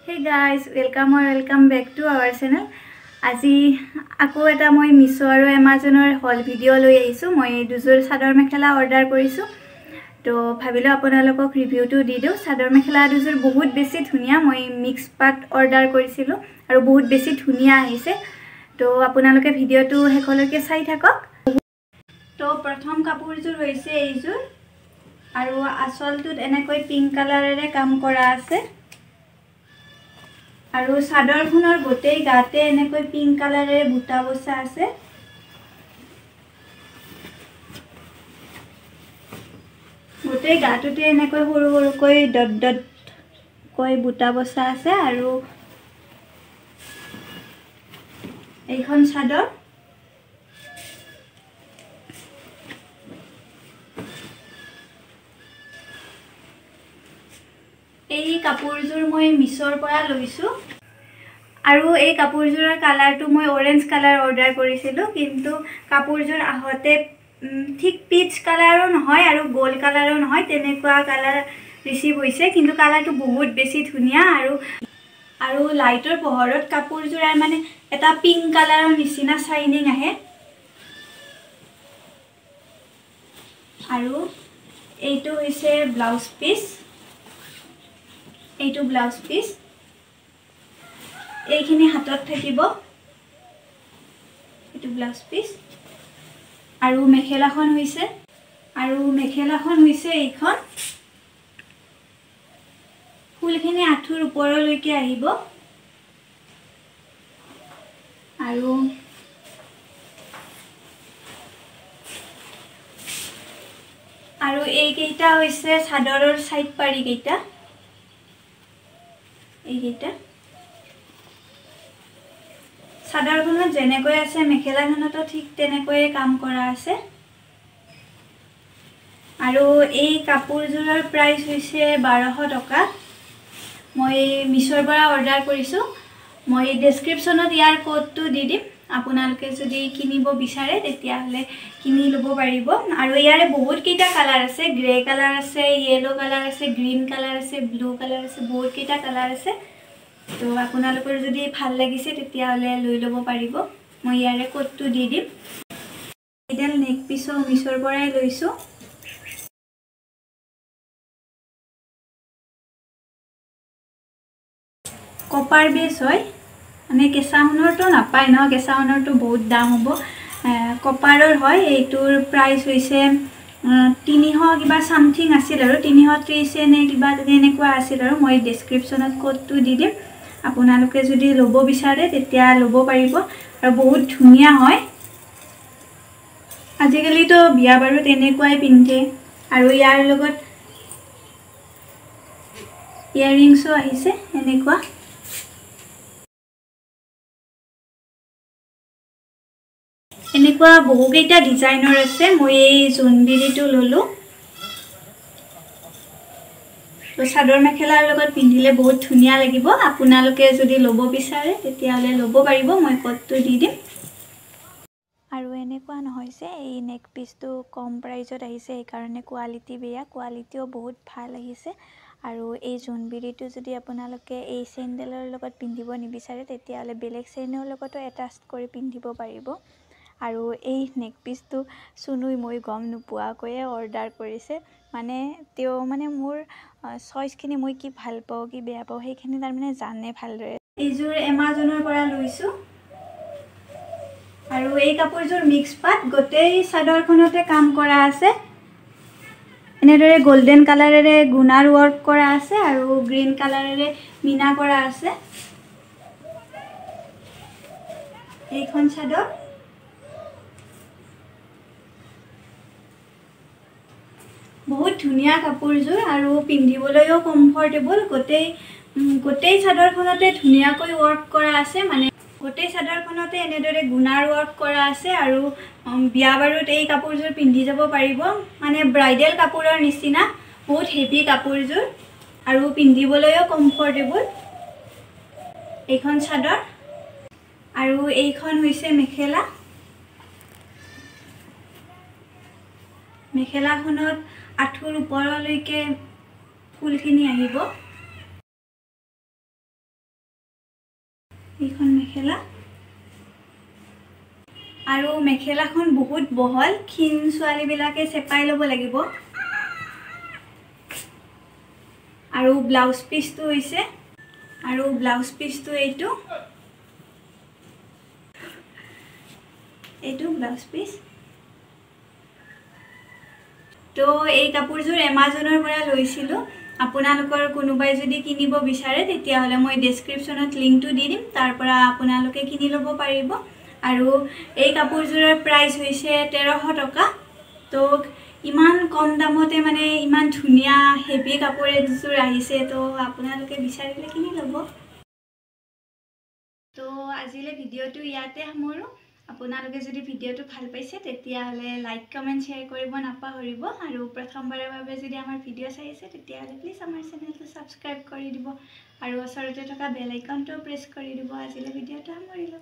Hey guys, welcome or welcome back to our channel. আজি আকৌ এটা মই মিছো আৰু এমাজনৰ হল ভিডিঅ' লৈ আহিছোঁ। মই দুযোৰ চাদৰ মেখেলা অৰ্ডাৰ কৰিছোঁ, তো ভাবিলোঁ আপোনালোকক ৰিভিউটো দি দিওঁ। চাদৰ মেখেলা দুযোৰ বহুত বেছি ধুনীয়া। মই মিক্স পাট অৰ্ডাৰ কৰিছিলোঁ আৰু বহুত বেছি ধুনীয়া আহিছে। তো আপোনালোকে ভিডিঅ'টো শেষলৈকে চাই থাকক। তো প্ৰথম কাপোৰযোৰ হৈছে এইযোৰ আৰু আচলটোত এনেকৈ পিংক কালাৰেৰে কাম কৰা আছে আৰু চাদৰখনৰ গোটেই গাতে এনেকৈ পিংক কালাৰেৰে বুটা বচা আছে। গোটেই গাটোতে এনেকৈ সৰু সৰুকৈ ডট ডটকৈ বুটা বচা আছে। আৰু এইখন চাদৰ, এই কাপোৰযোৰ মই মিছৰ পৰা লৈছোঁ আৰু এই কাপোৰযোৰৰ কালাৰটো মই অৰেঞ্জ কালাৰ অৰ্ডাৰ কৰিছিলোঁ, কিন্তু কাপোৰযোৰ আহোঁতে ঠিক পিচ কালাৰো নহয় আৰু গ'ল্ড কালাৰো নহয়, তেনেকুৱা কালাৰ ৰিচিভ হৈছে। কিন্তু কালাৰটো বহুত বেছি ধুনীয়া আৰু আৰু লাইটৰ পোহৰত কাপোৰযোৰাৰ মানে এটা পিংক কালাৰৰ নিচিনা শ্বাইনিং আহে। আৰু এইটো হৈছে ব্লাউজ পিচ, এইটো ব্লাউজ পিচ, এইখিনি হাতত থাকিব, এইটো ব্লাউজ পিচ। আৰু মেখেলাখন হৈছে, আৰু মেখেলাখন হৈছে এইখন। ফুলখিনি আঁঠুৰ ওপৰলৈকে আহিব আৰু আৰু এইকেইটা হৈছে চাদৰৰ চাইড পাৰিকেইটা, এইকেইটা। চাদৰখনত যেনেকৈ আছে মেখেলাখনতো ঠিক তেনেকৈয়ে কাম কৰা আছে। আৰু এই কাপোৰযোৰৰ প্ৰাইচ হৈছে 1200 টকা। মই মিছৰ পৰা অৰ্ডাৰ কৰিছোঁ। মই ডেছক্ৰিপশ্যনত ইয়াৰ ক'ডটো দি দিম, আপোনালোকে যদি কিনিব বিচাৰে তেতিয়াহ'লে কিনি ল'ব পাৰিব। আৰু ইয়াৰে বহুতকেইটা কালাৰ আছে, গ্ৰে কালাৰ আছে, য়েল্ল' কালাৰ আছে, গ্ৰীণ কালাৰ আছে, ব্লু কালাৰ আছে, বহুতকেইটা কালাৰ আছে। তো আপোনালোকৰ যদি ভাল লাগিছে তেতিয়াহ'লে লৈ ল'ব পাৰিব। মই ইয়াৰে ক'ডটো দি দিম। এইডাল নেক পিচো মিছৰ পৰাই লৈছোঁ। কপাৰ বেছ হয়, মানে কেঁচা সোণৰটো নাপায় ন, কেঁচা সোণৰটো বহুত দাম হ'ব। কপাৰৰ হয়। এইটোৰ প্ৰাইচ হৈছে 300 কিবা চামথিং আছিল আৰু 330 নে কিবা তেনেকুৱা আছিল। আৰু মই ডেছক্ৰিপশ্যনত ক'ডটো দি দিম, আপোনালোকে যদি ল'ব বিচাৰে তেতিয়া ল'ব পাৰিব। আৰু বহুত ধুনীয়া হয়। আজিকালিতো বিয়া বাৰু তেনেকুৱাই পিন্ধে। আৰু ইয়াৰ লগত ইয়াৰৰিংছো আহিছে এনেকুৱা। এনেকুৱা বহুকেইটা ডিজাইনৰ আছে। মই এই জোনবিৰিটো ল'লোঁ। তো চাদৰ মেখেলাৰ লগত পিন্ধিলে বহুত ধুনীয়া লাগিব। আপোনালোকে যদি ল'ব বিচাৰে তেতিয়াহ'লে ল'ব পাৰিব, মই ক'ডটো দি দিম। আৰু এনেকুৱা নহয় যে এই নেক পিচটো কম প্ৰাইজত আহিছে সেইকাৰণে কোৱালিটি বেয়া, কোৱালিটিও বহুত ভাল আহিছে। আৰু এই জোনবিৰিটো যদি আপোনালোকে এই চেইনডালৰ লগত পিন্ধিব নিবিচাৰে তেতিয়াহ'লে বেলেগ চেইনৰ লগতো এটাচ কৰি পিন্ধিব পাৰিব। আৰু এই নেক পিচটো চুনুই মই গম নোপোৱাকৈয়ে অৰ্ডাৰ কৰিছে। মানে তেওঁ মানে মোৰ চইচখিনি, মই কি ভাল পাওঁ কি বেয়া পাওঁ সেইখিনি তাৰমানে জানে ভালদৰে। এইযোৰ এমাজনৰ পৰা লৈছোঁ। আৰু এই কাপোৰযোৰ মিক্স পাট, গোটেই চাদৰখনতে কাম কৰা আছে। এনেদৰে গল্ডেন কালাৰেৰে গুণাৰ ৱৰ্ক কৰা আছে আৰু গ্ৰীণ কালাৰেৰে মীনা কৰা আছে। এইখন চাদৰ বহুত ধুনীয়া কাপোৰযোৰ আৰু পিন্ধিবলৈও কমফৰ্টেবল। গোটেই গোটেই চাদৰখনতে ধুনীয়াকৈ ৱৰ্ক কৰা আছে, মানে গোটেই চাদৰখনতে এনেদৰে গুণাৰ ৱৰ্ক কৰা আছে। আৰু বিয়া বাৰুত এই কাপোৰযোৰ পিন্ধি যাব পাৰিব, মানে ব্ৰাইডেল কাপোৰৰ নিচিনা, বহুত হেভি কাপোৰযোৰ আৰু পিন্ধিবলৈও কমফৰ্টেবল। এইখন চাদৰ আৰু এইখন হৈছে মেখেলা। মেখেলাখনত আঁঠুৰ ওপৰলৈকে ফুলখিনি আহিব। এইখন মেখেলা। আৰু মেখেলাখন বহুত বহল, ক্ষীণ ছোৱালীবিলাকে চেপাই ল'ব লাগিব। আৰু ব্লাউজ পিচটো হৈছে, আৰু ব্লাউজ পিচটো এইটো, এইটো ব্লাউজ পিচ। তো এই কাপোৰযোৰ এমাজনৰ পৰা লৈছিলোঁ। আপোনালোকৰ কোনোবাই যদি কিনিব বিচাৰে তেতিয়াহ'লে মই ডেছক্ৰিপশ্যনত লিংকটো দি দিম, তাৰ পৰা আপোনালোকে কিনি ল'ব পাৰিব। আৰু এই কাপোৰযোৰৰ প্ৰাইচ হৈছে 1300 টকা। তো ইমান কম দামতে মানে ইমান ধুনীয়া হেভি কাপোৰ এযোৰ আহিছে, তো আপোনালোকে বিচাৰিলে কিনি ল'ব। তো আজিলৈ ভিডিঅ'টো ইয়াতে সামৰোঁ। আপোনালোকে যদি ভিডিঅ'টো ভাল পাইছে তেতিয়াহ'লে লাইক, কমেণ্ট, শ্বেয়াৰ কৰিব নাপাহৰিব। আৰু প্ৰথমবাৰৰ বাবে যদি আমাৰ ভিডিঅ' চাই আছে তেতিয়াহ'লে প্লিজ আমাৰ চেনেলটো ছাবস্ক্ৰাইব কৰি দিব আৰু ওচৰতে থকা বেল আইকনটোও প্ৰেছ কৰি দিব। আজিলৈ ভিডিঅ'টো সামৰিলোঁ।